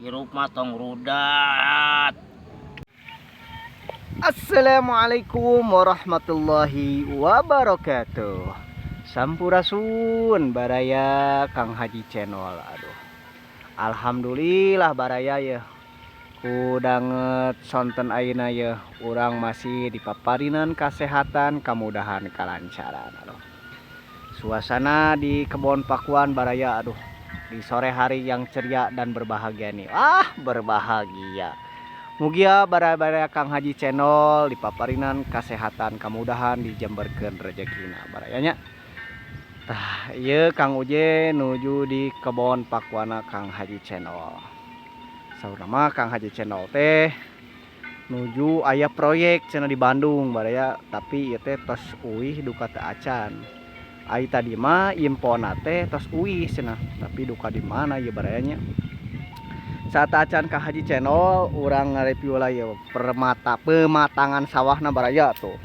Hirup mah tong rudat. Assalamualaikum warahmatullahi wabarakatuh. Sampurasun, baraya Kang Haji Channel. Aduh. Alhamdulillah, baraya ya. Ku danget sonten ayeuna ya, urang masih dipaparinan kesehatan, kemudahan, kelancaran. Aduh. Suasana di kebun pakuan, baraya, aduh, di sore hari yang ceria dan berbahagia nih. Ah, berbahagia. Mugia baraya-baraya Kang Haji Channel dipaparinan kesehatan, kemudahan, dijemberkeun rezekina, barayanya. Tah, ieu Kang Uje nuju di kebon pakuana Kang Haji Channel. Saurna mah Kang Haji Channel teh nuju aya proyek cenah di Bandung, baraya, tapi ieu teh tos uih duka teu acan. Ai tadi mah infona teh tos uih cenah, tapi duka di mana ieu, barayanya. Saat acan Kang Haji Channel, urang ngareview lah ya permata pematangan sawahna, baraya, tuh.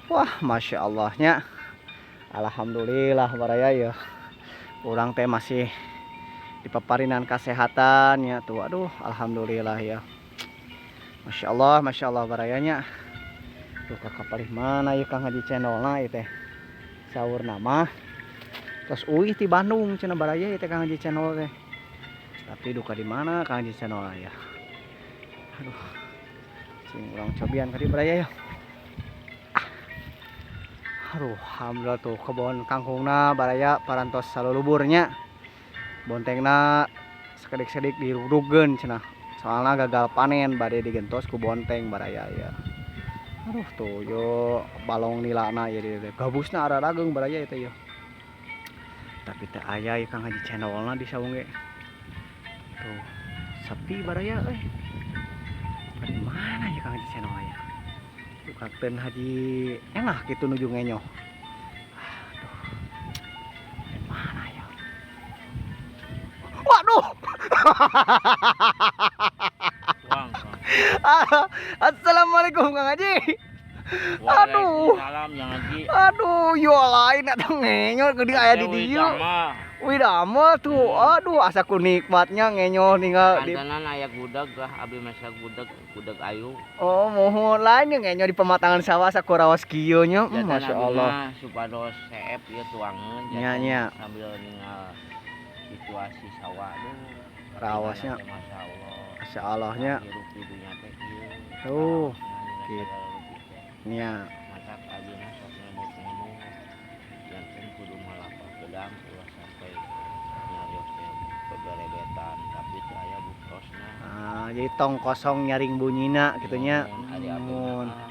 Wah, masya Allahnya. Alhamdulillah, baraya ya. Urang teh masih dipaparinan kesehatan ya tuh. Aduh, alhamdulillah ya. Masya Allah, masya Allah, barayanya. Tuh, kakak palih mana ya Kang Haji Channel na ieu teh. Saurna mah tos uih ti Bandung cenah, baraya, ieu teh Kang Haji Channel teh. Tapi duka di mana Kang Haji Channel ya. Aduh. Cing urang cobian ka dieu, baraya ya. Ah. Aduh, alhamdulillah tuh kebon kangkungna, baraya, parantos saluluburnya. Bontengna sakedik-sakedik dirugeun cenah. Soalna gagal panen, bade digentos ku bonteng, baraya ya. Aduh, tuh yo balong nilana ya di gabusna ararageung, baraya, itu ya. Tapi teu aya ya Kang Haji Channelna di saung ge. Tuh, sepi, baraya euy. Di mana ya Kang Haji Channel ya? Tuh, Kapten Haji enak gitu nuju ngenyoh. Aduh. Di mana ya? Waduh. Tuang, tuang. Assalamualaikum, Kang Haji. Aduh. Waalaikumsalam, yang Haji. Aduh, yo lain atuh ngenyoh geuning aya di dieu. Wih, damel tuh. Aduh, asa ku nikmatnya ngenyoh ninggal di Kantenan aya gudeg lah, abi masak gudeg, gudeg ayu. Oh, mohon lain ya ngenyoh di pematangan sawah asa ku raos kieu nya. Jantan Masya abi Allah. mah supados seep ieu tuangeun Nya, nya. Sambil ningal situasi sawah, aduh. Raosnya. Masya Allah. Masya Allahnya. Hirup di dunya teh kieu. Tuh, Raosna gitu. segala rupi teh. Nya. Matak abi mah sok ngemut-ngemut. Janten kudu malapah gedang ulah sampai nyarios teh beberebetan, tapi teu aya buktosna. Ah, jadi tong kosong nyaring bunyina kitu nya. Mun ari abi Mun. mah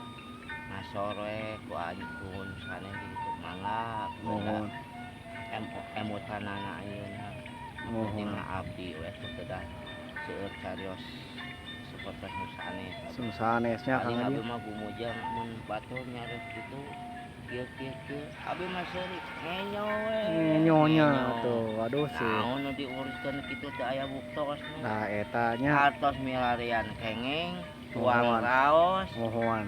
ngasor we ku ku sanes gitu, mangga. Mohon. Emutanana ayeuna. Jadi Mohon. Mah abdi we teu kedah seueur carios sapertos nu sanes. Sanesnya Kang Paling Haji. Abi mah gumujeng mun batur nyarios kitu, kieu kieu kieu, abi mah seuri ngenyo we. Ngenyonya tuh. Aduh sih. Naon nu diuruskeun kitu teu aya buktosna. Nah, eta nya. Artos milarian kengeng tuang Mohon. Raos Mohon.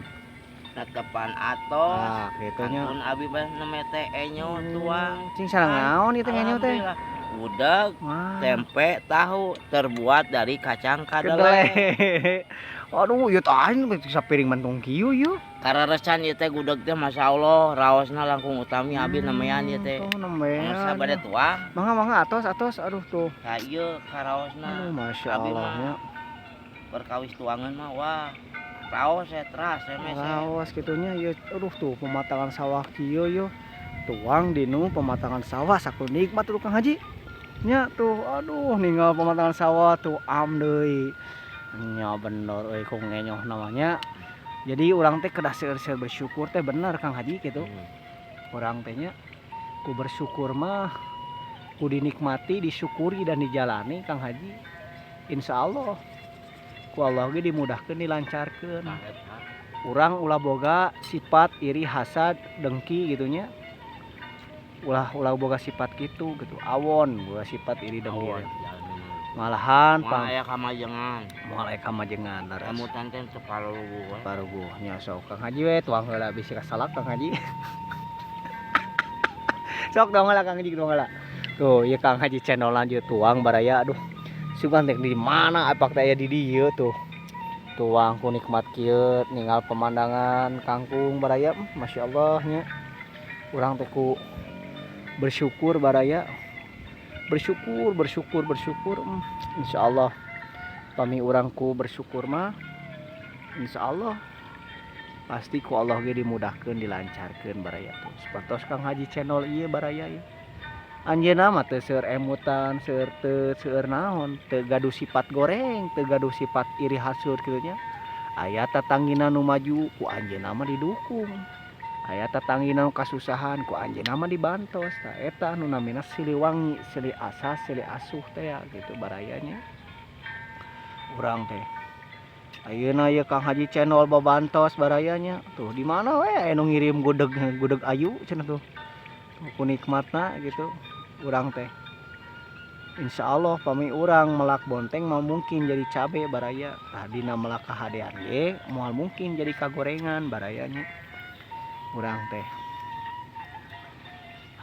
Netepan atos. Ah, kitu nya. Kantun abi mah neme teh enyo tuang. Cing sareng naon ieu teh ngenyo teh? Alhamdulillah. Gudeg, Wah. Tempe, tahu terbuat dari kacang kedelai. Kedelai. Aduh, ieu tah aing sapiring mentung kieu ieu. Kararesan ieu teh gudeg teh, Masya Allah, raosna langkung utami abi nemean ieu teh. Tuh, nembean. Mangga bade tuang. Mangga, mangga, atos atos, aduh tuh. Ka ieu karaosna. Aduh, Masya Abi Allah mah nya. Perkawis tuangan mah wah raos ya teras ya mes. Raos kitunya ya, aduh, tuh pematangan sawah kieu yo. Tuang dinu pematangan sawah saku nikmat tuh Kang Haji. Nya tuh, aduh, ninggal pematangan sawah tuh am deui. Nya bener euy ku ngenyoh namanya. Jadi urang teh kedah seueur-seueur bersyukur teh, bener Kang Haji gitu. Urang teh nya ku bersyukur mah ku dinikmati, disyukuri dan dijalani, Kang Haji. Insya Allah ku Allah ge dimudahkeun, dilancarkeun. Nah, eta. Urang ulah boga sifat iri, hasad, dengki gitunya. Ulah ulah boga sifat gitu gitu. Awon boga sifat iri dengki. Awon, jalmina. Malahan Moal pang aya kamajengan. Moal aya kamajengan, leres. Emutan teh teu paruguh we. Paruguh nya, sok Kang Haji we tuang heula bisi kasalak Kang Haji. Sok dong heula, Kang Haji, dong heula. Tuh, ieu Kang Haji Channel lanjut tuang, baraya, aduh. Sugan teh di mana apak teh aya di dieu tuh. Tuang ku nikmat kieu ninggal pemandangan kangkung baraya, Masya Allah nya. Urang teh ku bersyukur baraya. Bersyukur, bersyukur, bersyukur. Insya Allah pami urang ku bersyukur mah insya Allah pasti ku Allah ge dimudahkeun, dilancarkeun baraya tuh. Sapertos Kang Haji Channel ieu baraya ieu. Anjeunna mah teu seueur emutan, seueur teu seueur naon, teu gaduh sifat goreng, teu gaduh sifat iri hasud kitu nya. Aya tatanggina nu maju ku anjeunna mah didukung. Aya tatanggina nu kasusahan ku anjeunna mah dibantos. Tah eta nu namina Siliwangi, silih asah, silih asuh teh ya gitu baraya nya. Urang teh ayeuna ieu Kang Haji Channel babantos baraya nya. Tuh di mana we aya nu ngirim gudeg, gudeg ayu cenah tuh. Ku nikmatna gitu urang teh. Insya Allah pami urang melak bonteng mah mungkin jadi cabe baraya. Tah dina melak kahadean ge moal mungkin jadi kagorengan baraya nya. Urang teh.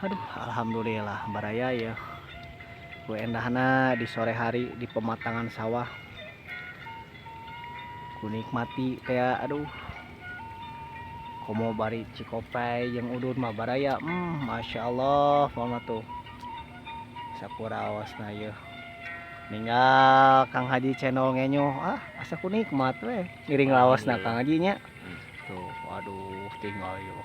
Aduh, alhamdulillah baraya ya. Ku endahna di sore hari di pematangan sawah. Ku nikmati teh aduh. Komo bari Cikopai jeung udud mah baraya, Masya Allah mah tuh. Sakuraosna ieu. Ninggal Kang Haji Channel ngenyoh, ah asa ku nikmat we. Ngiring laosna Kang Haji nya. Tuh, waduh tinggal ieu.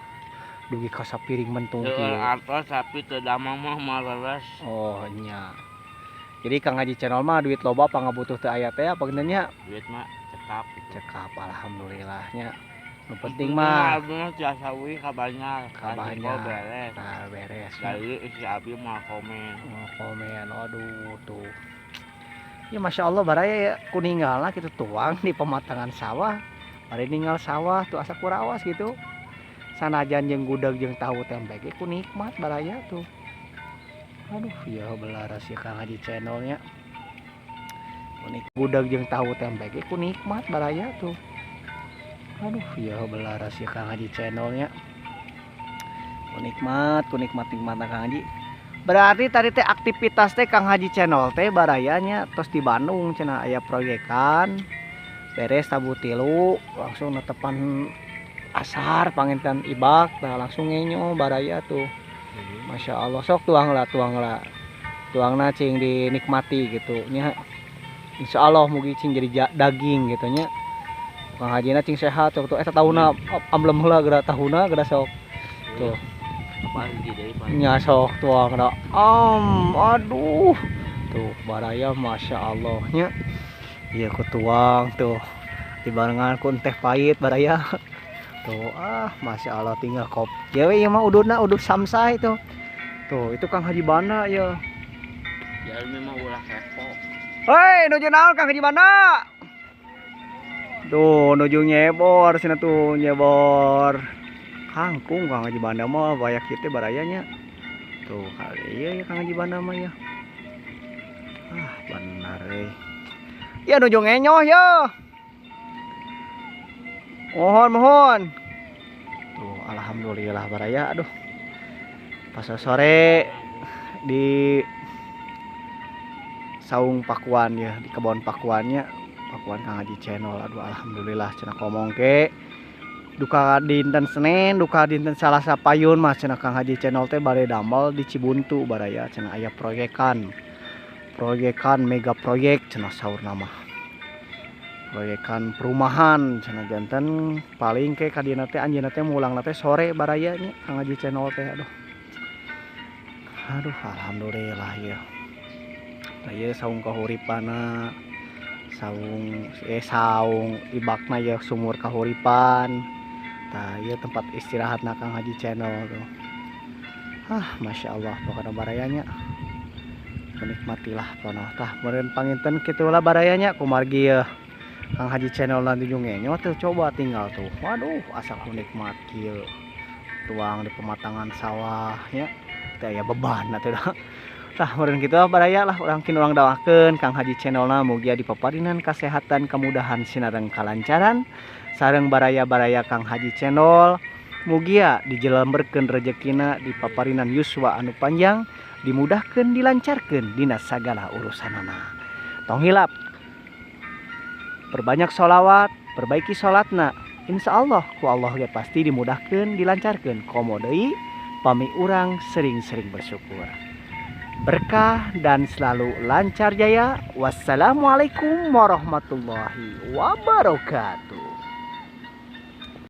Dugi ka sapiring mentung kieu. Seueur artos tapi teu damang mah maleres. Oh nya. Jadi Kang Haji Channel mah duit loba pangabutuh teu aya teh apa nya? Duit mah cekap gitu. Cekap alhamdulillah nya. Nu penting mah abdi mah tiasa uih ka Banjar, Ka Banjar. Beres. Nah, beres. Dari istri abdi mah komen. Oh, komen, aduh tuh. Ya Masya Allah baraya ya kuninggalna kitu tuang di pematangan sawah. Bari ninggal sawah tuh asa kurawas gitu. Sanajan jeung gudeg jeung tahu tempe ge ku nikmat baraya tuh. Aduh ya belaras ya Kang Haji Channelnya. Kunik gudeg jeung tahu tempe ge ku nikmat baraya tuh. Aduh ya belaras ya Kang Haji Channelnya. Ku nikmat nikmat Kang Haji. Berarti tadi teh aktivitas teh Kang Haji Channel teh barayanya tos di Bandung cenah aya proyekan. Beres tabuh tilu langsung netepan asar panginten ibak nah langsung ngenyo baraya tuh. Masya Allah sok tuang lah tuang lah. Tuangna cing dinikmati gitu nya. Insya Allah mugi cing jadi daging gitu nya. Kang Haji na cing sehat sok tuh eta tahuna amblem heula geura tahuna geura sok. Tuh. Nya sok tuang da. Aduh. Tuh baraya Masya Allah nya. Ieu ku tuang tuh. Dibarengan ku teh pahit baraya. Tuh ah Masya Allah tinggal kopi. Ya we ieu mah ududna udud samsai tuh. Tuh itu Kang Haji Banda ya. Ya memang ulah kepo. Hei, nuju naon Kang Haji Banda? Tuh nuju nyebor sina tuh nyebor kangkung Kang Haji Banda mah banyak kieu teh barayanya. Tuh kali iya ya Kang Haji Banda mah ya. Ah benar euy. Ya nuju ngenyoh ya. Mohon mohon. Tuh alhamdulillah baraya aduh. Pas sore di saung pakuan ya, di kebon pakuannya, pakuan Kang Haji Channel. Aduh alhamdulillah cenah ngomong ke duka dinten Senin, duka dinten Salasa payun mah cenah Kang Haji Channel teh bade damel di Cibuntu baraya cenah aya proyekan. Proyekan mega proyek cenah saurna mah. Proyekan perumahan cenah janten paling ke kadieuna teh anjeunna teh mulangna teh sore baraya nya Kang Haji Channel teh aduh. Aduh alhamdulillah ya. Tah ieu saung kahuripanna. Saung saung ibakna ya sumur kahuripan. Tah ieu tempat istirahatna Kang Haji Channel tuh. Ah Masya Allah pokona barayanya. Menikmatilah pokona. Tah meureun panginten kitulah barayanya kumargi ya. Kang Haji Channel nanti ngenyo tuh coba tinggal tuh. Waduh asa ku nikmat kieu. Tuang di pematangan sawah nya. Teh aya beban atuh dah. Tah meureun kitu baraya lah urang kin urang doakeun Kang Haji Channelna mugia dipaparinan kasehatan kemudahan sinareng kalancaran sareng baraya-baraya Kang Haji Channel mugia dijelemberkeun rejekina dipaparinan yuswa anu panjang dimudahkeun dilancarkeun dina sagala urusanana. Tong hilap perbanyak sholawat, perbaiki sholatna. Insya Allah ku Allah ge pasti dimudahkan, dilancarkan. Komo deui pami urang sering-sering bersyukur. Berkah dan selalu lancar jaya. Wassalamualaikum warahmatullahi wabarakatuh.